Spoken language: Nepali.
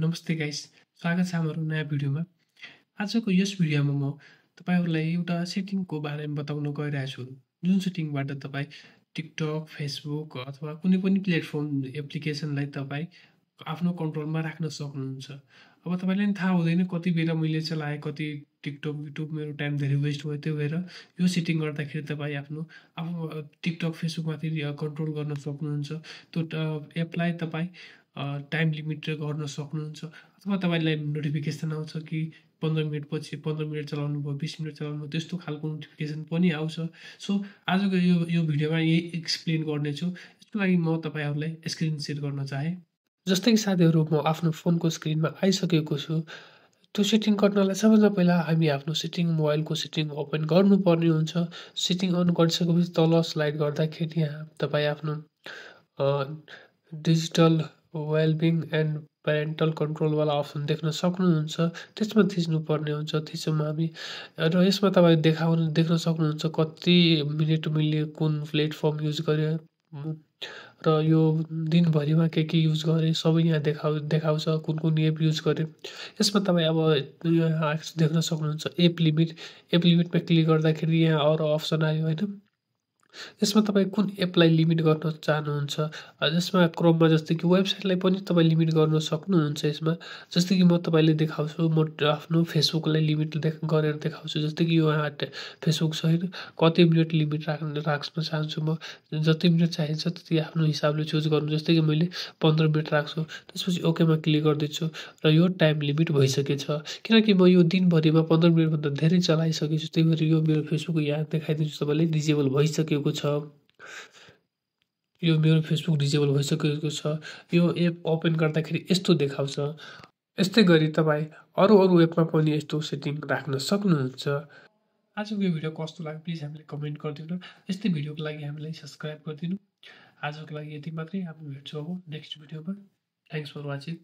नमस्ते गाइस, स्वागत छ हाम्रो नयाँ भिडियोमा। आजको यस भिडियोमा म तपाईँहरूलाई एउटा सेटिङको बारेमा बताउन गइरहेको छु। जुन सेटिङबाट तपाईँ टिकटक, फेसबुक अथवा कुनै पनि प्लेटफर्म एप्लिकेसनलाई तपाईँ आफ्नो कन्ट्रोलमा राख्न सक्नुहुन्छ। अब तपाईँलाई पनि थाहा हुँदैन कति बेला मैले चलाएँ, कति टिकटक, युट्युब मेरो टाइम धेरै वेस्ट भयो। त्यही भएर यो सेटिङ गर्दाखेरि तपाईँ आफ्नो टिकटक, फेसबुकमाथि कन्ट्रोल गर्न सक्नुहुन्छ। त्यो एपलाई तपाईँ टाइम लिमिट गर्न सक्नुहुन्छ अथवा तपाईँलाई नोटिफिकेसन आउँछ कि 15 मिनटपछि 15 मिनट चलाउनु भयो, 20 मिनट चलाउनु भयो, त्यस्तो खालको नोटिफिकेसन पनि आउँछ। सो आजको यो भिडियोमा यही एक्सप्लेन गर्नेछु। यसको लागि म तपाईँहरूलाई स्क्रिन सेयर गर्न चाहेँ। जस्तै कि साथीहरू, म आफ्नो फोनको स्क्रिनमा आइसकेको छु। त्यो सेटिङ गर्नलाई सबभन्दा पहिला हामी आफ्नो मोबाइलको सेटिङ ओपन गर्नुपर्ने हुन्छ। सेटिङ अन गरिसकेपछि तल स्लाइड गर्दाखेरि यहाँ तपाईँ आफ्नो डिजिटल वेलबिङ एन्ड प्यारेन्टल कन्ट्रोलवाला अप्सन देख्न सक्नुहुन्छ। त्यसमा थिच्नुपर्ने हुन्छ। थिचौँ हामी र यसमा तपाईँ देख्न सक्नुहुन्छ कति मिनेट मैले कुन प्लेटफर्म युज गरेँ र यो दिनभरिमा के युज गरेँ सबै यहाँ देखाउँछ, कुन एप युज गरेँ। यसमा तपाईँ अब यहाँ देख्न सक्नुहुन्छ एप लिमिट। एप लिमिटमा क्लिक गर्दाखेरि यहाँ अरू अप्सन आयो होइन। यसमा तपाईँ कुन एपलाई लिमिट गर्न चाहनुहुन्छ। जसमा क्रोममा जस्तै कि वेबसाइटलाई पनि तपाईँ लिमिट गर्न सक्नुहुन्छ यसमा। जस्तै कि म तपाईँले देखाउँछु, म आफ्नो फेसबुकलाई लिमिट गरेर देखाउँछु। जस्तै कि यो यहाँ फेसबुक छ होइन, कति मिनट लिमिट राख्न चाहन्छु म। जति मिनट चाहिन्छ त्यति आफ्नो हिसाबले चुज गर्नु। जस्तै कि मैले 15 मिनट राख्छु, त्यसपछि ओकेमा क्लिक गर्दैछु र यो टाइम लिमिट भइसकेछ। किनकि म यो दिनभरिमा 15 मिनटभन्दा धेरै चलाइसकेको छु। त्यही भएर यो मेरो फेसबुक यहाँ देखाइदिन्छु तपाईँले डिजेबल भइसकेको छ। यो मेरो फेसबुक डिजेबल भइसकेको छ। यो एप ओपन गर्दाखेरि यस्तो देखाउँछ। यस्तै गरी तपाईँ अरू एपमा पनि यस्तो सेटिङ राख्न सक्नुहुन्छ। आजको यो भिडियो कस्तो लाग्यो प्लिज हामीलाई कमेन्ट गरिदिनु। यस्तै भिडियोको लागि हामीलाई सब्सक्राइब गरिदिनु। आजको लागि यति मात्रै। हामी भेट्छौँ अब नेक्स्ट भिडियोमा। Thanks for watching.